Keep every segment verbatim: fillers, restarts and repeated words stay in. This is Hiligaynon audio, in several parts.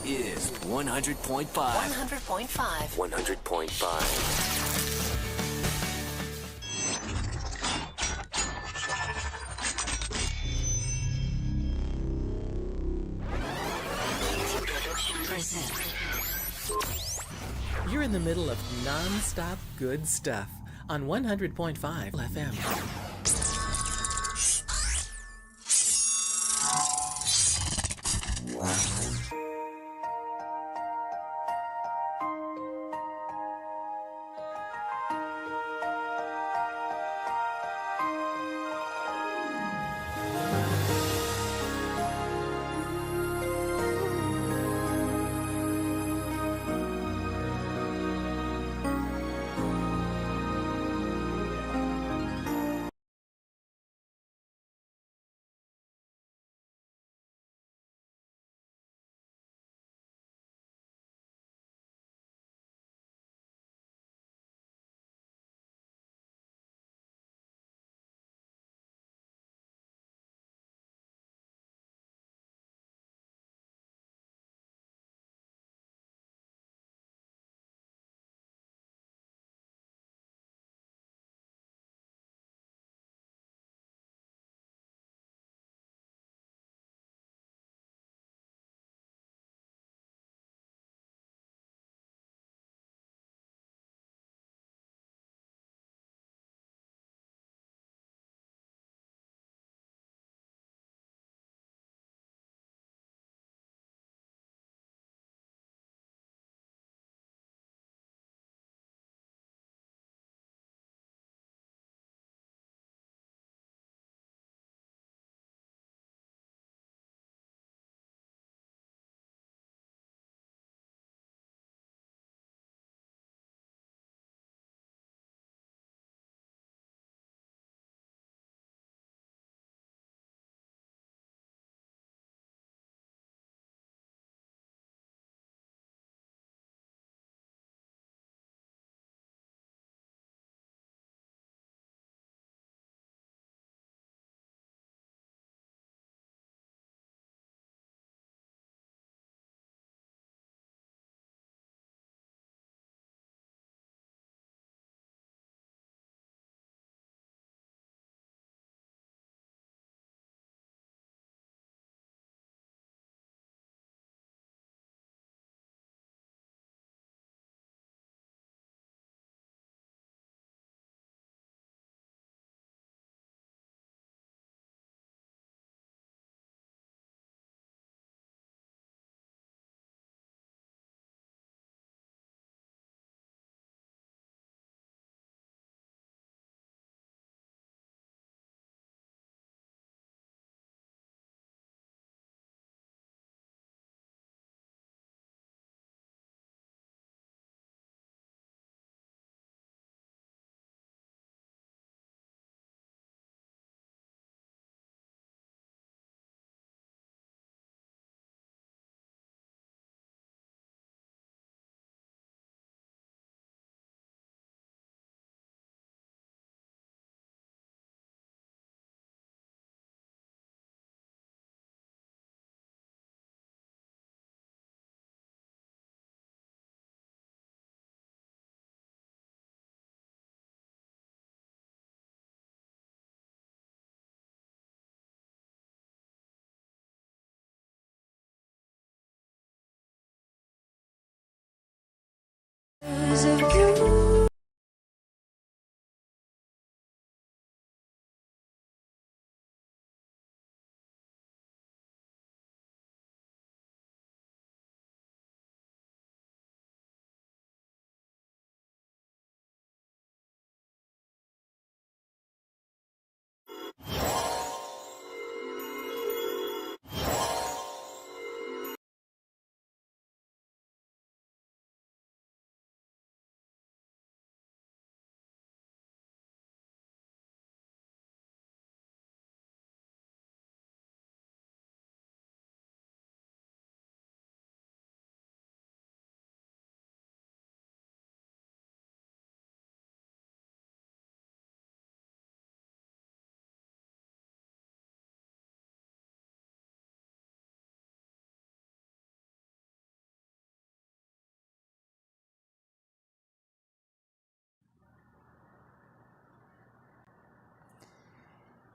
is one hundred point five. One hundred point five. One hundred point five. You're in the middle of non-stop good stuff on one hundred point five F M.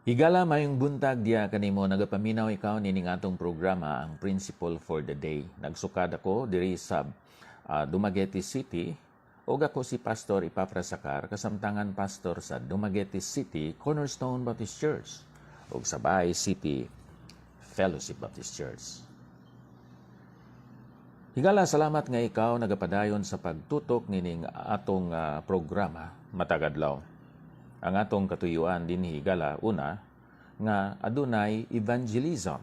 Higala, mayong buntag diya kanimo. Nagapaminaw ikaw nining atong programa, ang Principle for the Day. Nagsukad ako diri sa, ah, Dumaguete City, ug ako si Pastor Epafras Sacar, kasamtangan pastor sa Dumaguete City Cornerstone Baptist Church, ug sa Baay City Fellowship Baptist Church. Higala, salamat nga ikaw nagapadayon sa pagtutok nining atong, ah, programa matag adlaw. Ang atong katuyuan dinhi, higala, una, nga adunay evangelism,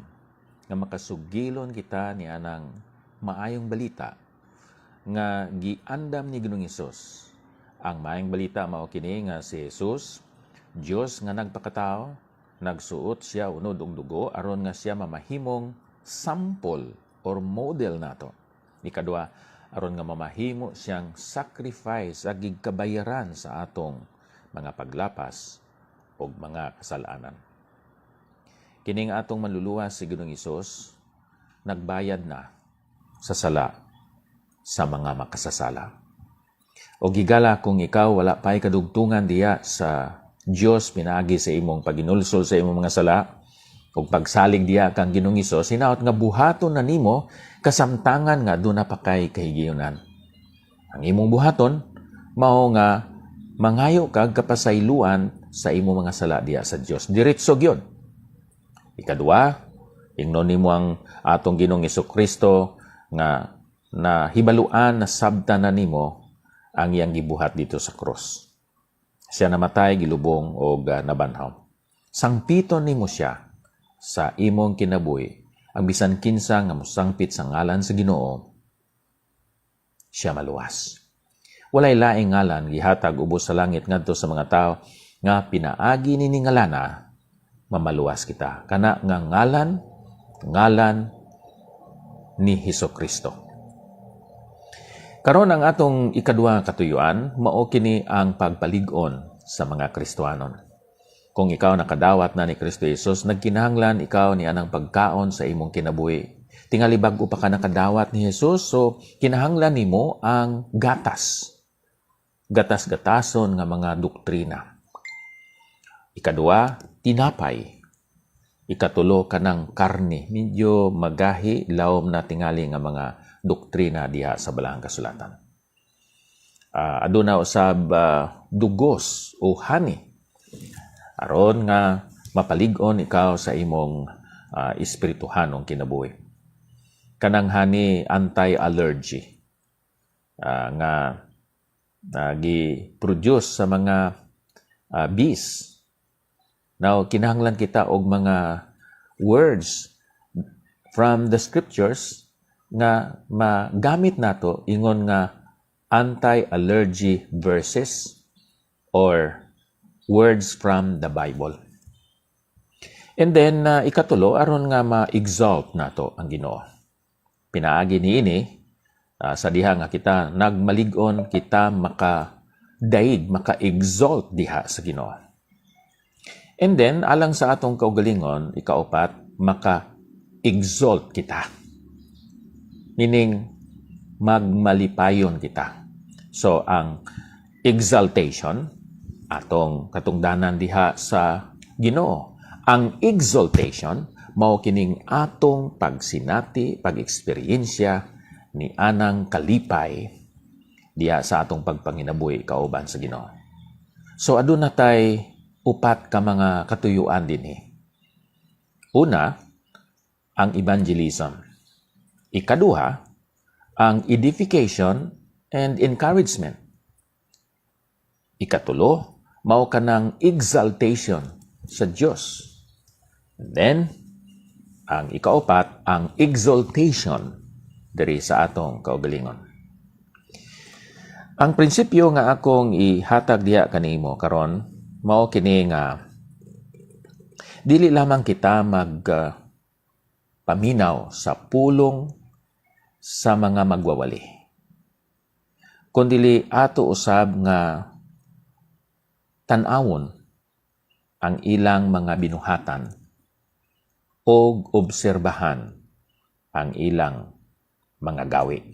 nga makasugilon kita ni anang maayong balita nga giandam ni Ginoong Hesus. Ang maayong balita mao kini nga si Jesus, Dios nga nagpakatawo, nagsuot siya unod og dugo aron nga siya mamahimong sample or model nato. Ikadua, aron nga mamahimo siyang sacrifice sa gigkabayaran sa atong mga paglapas ug mga kasal-anan. Kining atong Manluluwas, si Ginoong Hesus, nagbayad na sa sala sa mga makasasala. O higala, kung ikaw wala pa'y kadugtungan diya sa Dios pinaagi sa imong paghinulsol sa imong mga sala, ug pagsalig diya kang Ginoong Hesus, hinaut nga buhaton na nimo kasamtangan nga aduna pa kay kahigayunan. Ang imong buhaton mao nga mangayo kag kapasayloan sa imong mga sala diya sa Dios. Diretso gyud. Ikadua, ingnon nimo ang atong Ginoong Jesu-Cristo nga nahibaluan, nasabtan na nimo ang iyang gibuhat dito sa krus. Siya namatay, gilubong, ug, ah, nabanhaw. Sangpiton nimo siya sa imong kinabuhi, ang bisan kinsa nga mosangpit sa ngalan sa Ginoo, siya maluwas. Walay laing ngalan gihatag ubos sa langit ngadto sa mga tawo nga pinaagi nini ngalana mamaluwas kita. Kana nga ngalan, ngalan ni Jesu-Cristo. Karon, ang atong ikadua nga katuyuan mao kini ang pagpalig-on sa mga Kristiyanon. Kung ikaw nakadawat na ni Kristo Jesus, nagkinahanglan ikaw ni anang pagkaon sa imong kinabuhi. Tingali bag-o pa ka nakadawat ni Jesus, so kinahanglan nimo ang gatas. Gatas-gatason nga mga doktrina. Ikadua, tinapay. Ikatulo, kanang karne. Medyo magahi, lawom na tingali nga mga doktrina diha sa Balaang Kasulatan. Ah, aduna usab, ah, dugos o honey, aron nga mapalig-on ikaw sa imong, ah, espirituhanong kinabuhi. Kanang honey, anti-allergy, ah, nga, ah, gi-produce sa mga, ah, bees. Now, kinahanglan kita og mga words from the scriptures nga magamit nato, ingon nga anti-allergy verses or words from the Bible. And then, ah, ikatulo, aron nga ma-exalt nato ang Ginoo. Pinaagi niini, ah, sa diha nga kita nagmalig-on, kita makadaig, maka-exalt diha sa Ginoo. And then, alang sa atong kaugalingon, ikaupat, maka-exalt kita. Meaning, magmalipayon kita. So, ang exaltation, atong katungdanan diha sa Ginoo. Ang exaltation mao kining atong pagsinati, pag-eksperyensya ni anang kalipay diha sa atong pagpanginabuhi kauban sa Ginoo. So, aduna tay upat ka mga katuyuan dinhi. Una, ang evangelism. Ikaduha, ang edification and encouragement. Ikatulo, mao kanang exaltation sa Dios. And then, ang ikaupat, ang exaltation diri sa atong kaugalingon. Ang prinsipyo nga akong ihatag diha kanimo karon mao kini nga dili lamang kita mag, ah, paminaw sa pulong sa mga magwawali, kondili ato usab nga tan-awon ang ilang mga binuhatan ug obserbahan ang ilang mga gawi.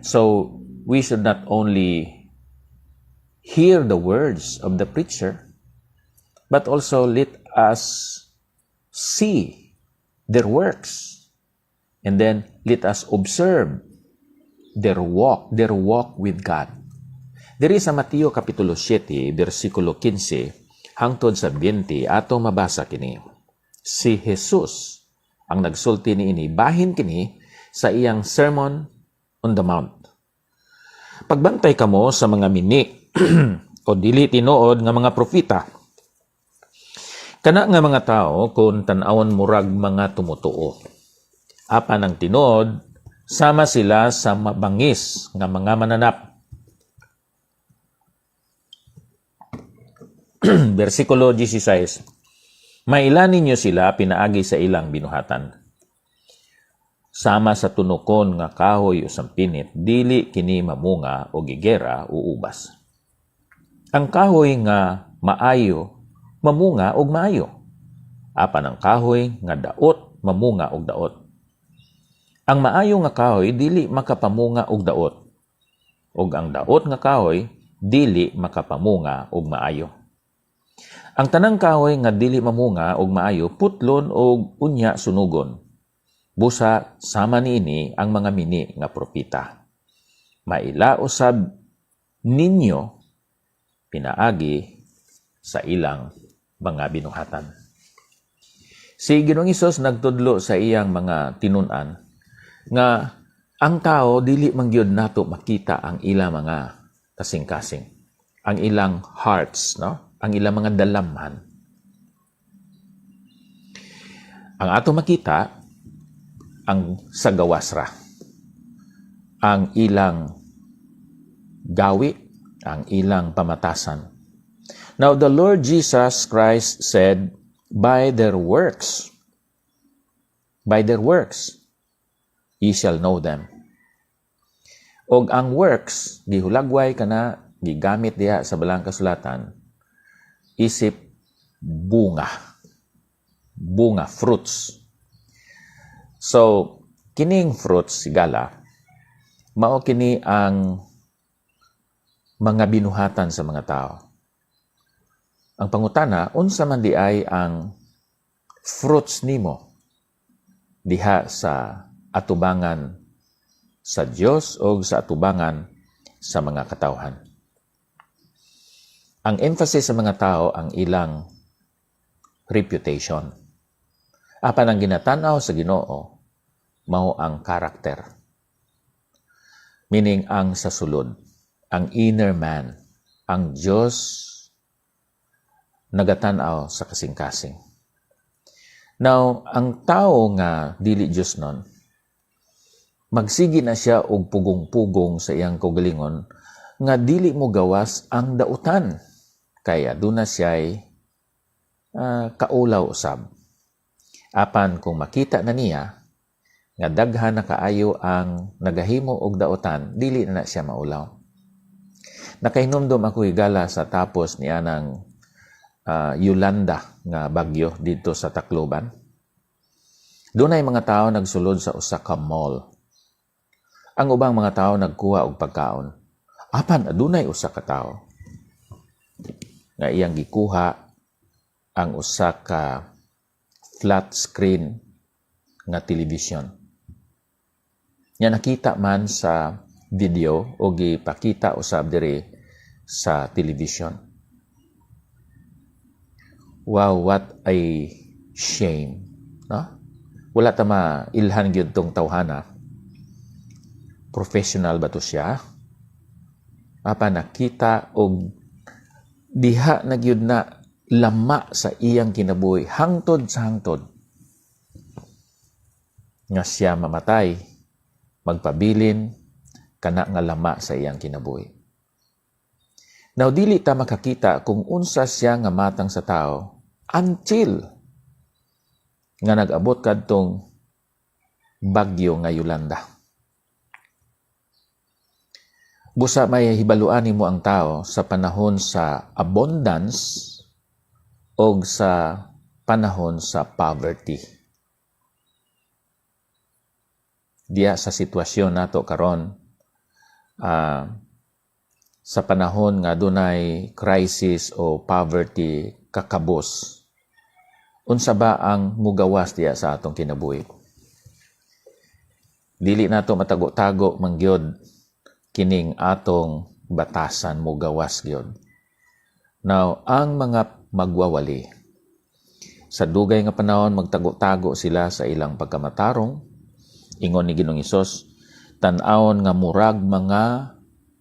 So, we should not only hear the words of the preacher, but also let us see their works. And then, let us observe their walk, their walk with God. Diri sa Mateo Kapitulo siete, bersikulo quince hangtod sa twenty, ato mabasa kini. Si Jesus ang nagsulti niini, bahin kini sa iyang Sermon on the Mount. Pagbantay kamo sa mga mini o dili tinuod nga mga propeta. Kana nga mga tawo, kung tan-awon, murag mga tumutuo. Apan ang tinuod, sama sila sa mabangis nga mga mananap. Bersikulo dieciséis, "Maila ninyo sila pinaagi sa ilang binuhatan. Sama sa tunokon nga kahoy o sampinit, dili kini mamunga og higera o ubas. Ang kahoy nga maayo, mamunga og maayo. Apan ang kahoy nga daot, mamunga og daot. Ang maayo nga kahoy dili makapamunga og daot, ug ang daot nga kahoy dili makapamunga og maayo. Ang tanang kahoy nga dili mamunga og maayo, putlon ug unya sunugon. Busa sama niini ang mga mini nga propeta. Maila usab ninyo pinaagi sa ilang mga binuhatan." Si Ginoong Hesus nagtudlo sa iyang mga tinun-an nga ang tawo dili man gyud nato makita ang ila mga kasing-kasing, ang ilang hearts, no? Ang ilang mga dalamhan. Ang ato makita, ang sa gawas ra, ang ilang gawi, ang ilang pamatasan. Now, the Lord Jesus Christ said, "By their works, by their works, ye shall know them." Og ang works, gihulagway kana, gigamit diha sa Balang Kasulatan, isip bunga. Bunga, fruits. So, kining fruits, higala, mao kini ang mga binuhatan sa mga tawo. Ang pangutana, unsa man di ay ang fruits nimo diha sa atubangan sa Dios o sa atubangan sa mga katawhan? Ang emphasis sa mga tawo ang ilang reputation. Apan ang ginatan-aw sa Ginoo mao ang character. Meaning, ang sa sulod, ang inner man. Ang Dios nagatan-aw sa kasing-kasing. Now, ang tawo nga dili diosnon, magsigi na sia og pugong-pugong sa iyang kaugalingon nga dili mogawas ang dautan, kay aduna siya'y, ah, kaulaw usab. Apan kung makita na niya nga daghan na kaayo ang nagahimo og dautan, dili na, na siya maulaw. Nakahinumdom ako higala sa tapos ni anang, ah, Yolanda nga bagyo dito sa Tacloban. Dunay mga tawo nagsulod sa usa ka mall. Ang ubang mga tawo nagkuha og pagkaon. Apan adunay usa ka tawo nga iyang gikuha ang usa ka flat screen nga television. Nya nakita man sa video o gipakita usab diri sa television. Wow, what a shame, no? Wala ta mailhan gyud tong tawhana. Professional ba to siya? Apan nakita og diha na gyud na lama sa iyang kinabuhi hangtod sa hangtod nga siya mamatay, magpabilin kana nga lama sa iyang kinabuhi. Now, dili ta makakita kung unsa siya nga matang sa tawo until nga nag-abot kadtong bagyo nga Yolanda. Busa, mahibaluan nimo ang tawo sa panahon sa abundance o sa panahon sa poverty. Diya sa sitwasyon nato karon, ah, sa panahon nga dunay crisis o poverty kakabos? Unsa ba ang mugawas diya sa atong kinabuhi? Dili nato matago-tago man gyud kining atong batasan, mugawas gyud. Now, ang mga magwawali, sa dugay nga panahon, magtago-tago sila sa ilang pagkamatarong. Ingon ni Ginoong Hesus, tan-awon nga murag mga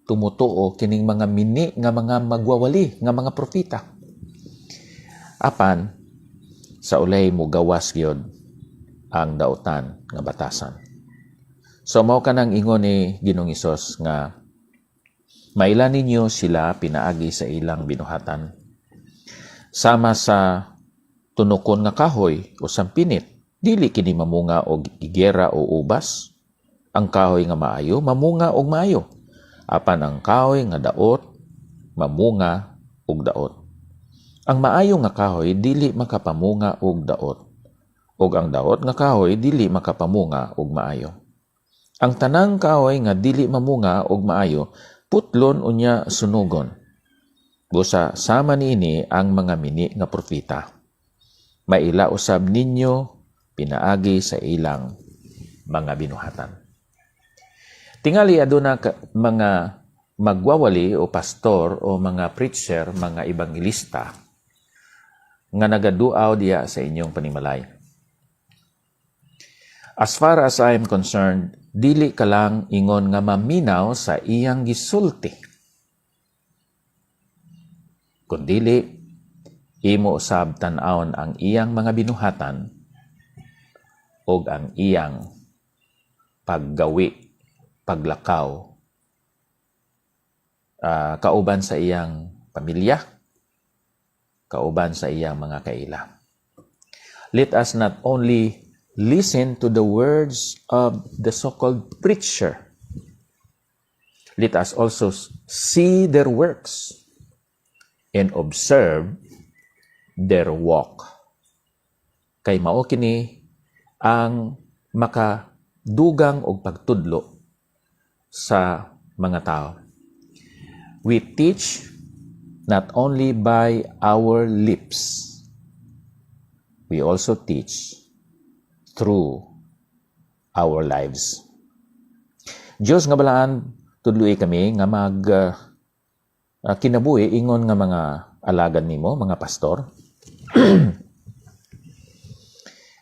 tumutuo kining mga mini nga mga magwawali, nga mga propeta. Apan, sa ulay mugawas gyud ang dautan nga batasan. So, mao ka nang ingon ni Ginoong Hesus nga, "Maila ninyo sila pinaagi sa ilang binuhatan. Sama sa tunokon nga kahoy o sampinit, dili kini mamunga og igera o ubas. Ang kahoy nga maayo mamunga og maayo, apan ang kahoy nga daot mamunga og daot. Ang maayo nga kahoy dili makapamunga og daot, ug ang daot nga kahoy dili makapamunga og maayo. Ang tanang kahoy nga dili mamunga og maayo, putlon unya sunugon. Busa sama niini ang mga mini nga propeta. Maila usab ninyo pinaagi sa ilang mga binuhatan." Tingali aduna ka, mga magwawali o pastor o mga preacher, mga ebanghelista nga nagaduaw diya sa inyong panimalay. As far as I am concerned, dili ka lang ingon nga maminaw sa iyang gisulti, kundili imo usab tan-awon ang iyang mga binuhatan ug ang iyang paggawi, paglakaw, ah, kauban sa iyang pamilya, kauban sa iyang mga kaila. Let us not only listen to the words of the so-called preacher. Let us also s-, see their works and observe their walk. Kay mao kini ang makadugang og pagtudlo sa mga tawo. We teach not only by our lips, we also teach through our lives. Diyos nga balaan, tudloi kami nga mag, ah, ah, kinabuhi ingon nga mga alagad nimo, mga pastor,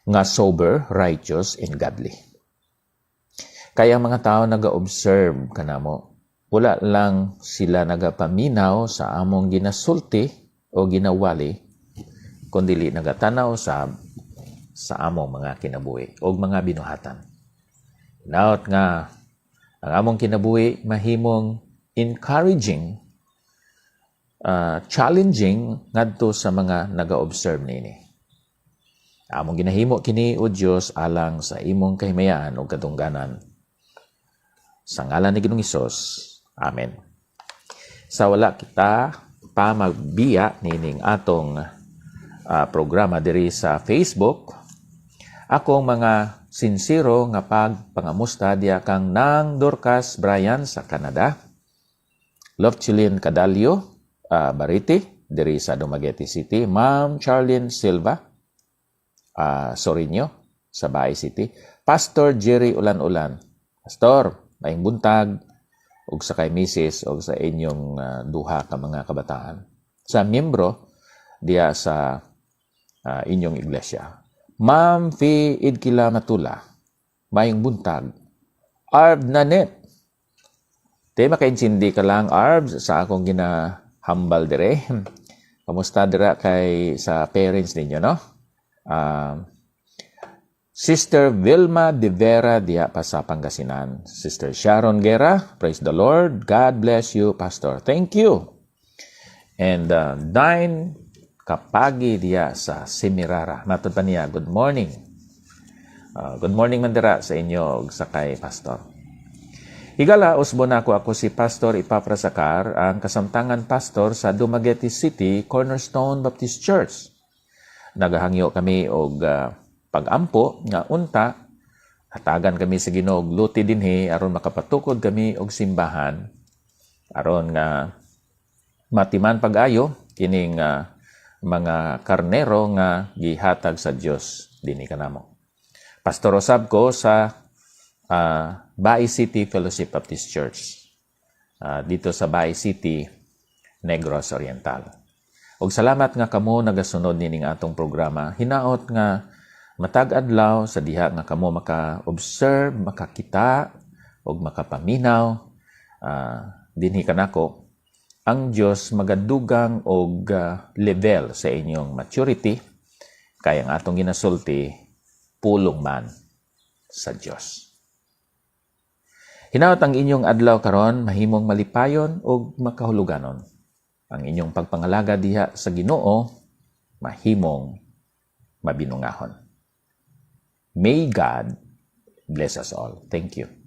nga sober, righteous, and godly. Kay ang mga tawo naga-observe kanamo, wala lang sila nagapaminaw sa among ginasulti o ginawali, kundili nagatanaw usab sa among mga kinabuhi o mga binuhatan. Hinaot nga ang among kinabuhi mahimong encouraging, ah, challenging ngadto sa mga naga-observe nini. Among ginahimo kini, O Dios, alang sa imong kahimayaan ug katungganan. Sa ngalan ni Ginoong Hesus, amen. Sa wala kita pa magbiya nining atong, ah, programa diri sa Facebook, akong mga sinsero nga pagpangamusta diya kang Nang Dorcas Bryan sa Canada, Lofchilin Cadallo, ah, Bariti, diri sa Dumaguete City, Ma'am Charlene Silva, ah, Sorinio, sa Baay City, Pastor Jerry Ulan-Ulan. Pastor, maayong buntag, ug sa kay misis, ug sa inyong, ah, duha ka mga kabataan. Sa miyembro diya sa, ah, inyong iglesia. Ma'am Fi Idkila Matula, maayong buntag. Arb Nanette, te, makaintindi ka lang, Arb, sa akong ginahambal dire. Kamusta dira kay sa parents ninyo, no? Ah, Sister Vilma de Vera diya pa sa Pangasinan. Sister Sharon Guerra, praise the Lord. God bless you, Pastor. Thank you. And, uh, Dine Kapagi diya sa Semirara. Matod pa niya, "Good morning." Uh, good morning man dira sa inyo ug sa kay Pastor. Higala, usbon nako, ako si Pastor Epafras Acar, ang kasamtangan pastor sa Dumaguete City Cornerstone Baptist Church. Nagahangyo kami og, ah, pag-ampo nga unta hatagan kami sa Ginoo og lote dinhi aron makapatukod kami og simbahan aron nga matiman pag-ayo kining, ah, mga karnero nga gihatag sa Dios dinhi kanamo. Pastor usab ko sa, ah, Baay City Fellowship Baptist Church, ah, dito sa Baay City, Negros Oriental. Ug salamat nga kamo nagasunod nining atong programa. Hinaot nga matag adlaw sa diha nga kamo maka-observe, makakita, ug makapaminaw, ah, dinhi kanako, ang Dios magadugang og, ah, level sa inyong maturity, kay ang atong ginasulti pulong man sa Dios. Hinaot ang inyong adlaw karon mahimong malipayon ug makahuluganon. Ang inyong pagpangalagad diha sa Ginoo mahimong mabinungahon. May God bless us all. Thank you.